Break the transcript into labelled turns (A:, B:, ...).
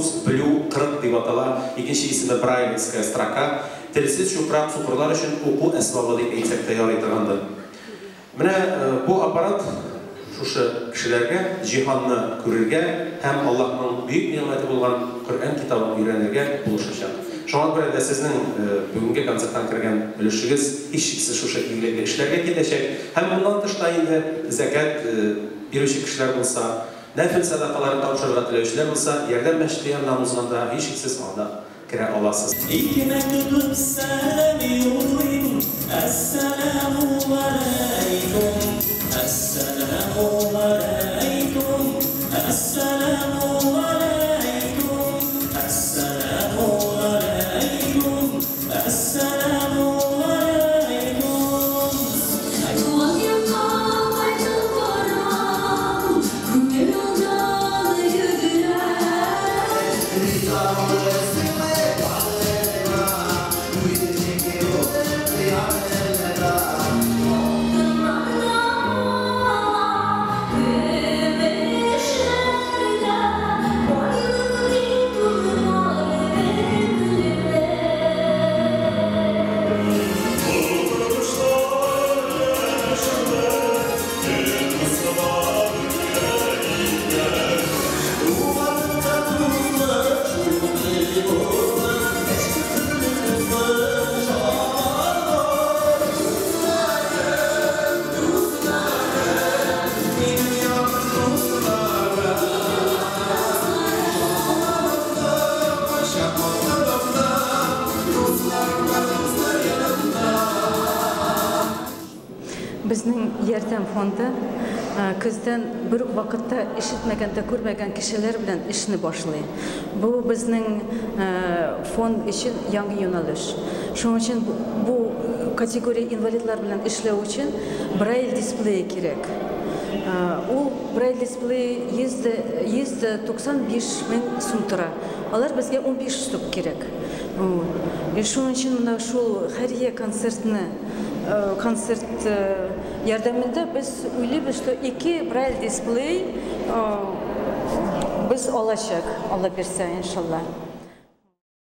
A: Opus Blue 40 дип атала, икенче исеме Брайлевская строка. Телсез чукрак сукырлар өчен уку әсбабы дип әйтсәк тә ярый торгандыр. Менә бу аппарат шушы кешеләргә җиһанны күрергә һәм Аллаһның бөек нигъмәте булган Коръән китабын өйрәнергә булышачак. Шуңа күрә дә сезнең бүгенге концерттан кергән өлешегез һичшиксез шушы игелекле эшләргә китәчәк. Һәм моннан тыш та инде зәкят бирүче кешеләр булса, нәфел сәдакаларын тапшырырга теләүчеләр булса, Ярдәм мәчете яныннан узганда һичшиксез анда керә аласыз.
B: Икмәк тотып сәлам юллыйм, Әссәламү галәйкүм, Әссәламү галәйкүм, Әссәламү галәйкүм, Әссәламү галәйкүм, Әссәламү галәйкүм.
C: Туган якка кайтып барам, күңел алдан йөгерә. Алтыннарда көмешләрдә байлык дип бар бер.
D: Безнең Ярдәм фонды көздән бер үк вакытта ишетмәгән дә күрмәгән кешеләр белән эшне башлый. Бу безнең фонд өчен яңа юнәлеш. Шуның өчен бу категория инвалидлар белән эшләү өчен брайль дисплее кирәк. Ул брайль дисплей 195 мең сум тора. Алар безгә 15 штук кирәк. Шуның өчен менә шул хәрия концертны концерт ярдәмендә без уйлыйбыз, что ике брайль дисплей без алачак, Алла бирсә, иншалла.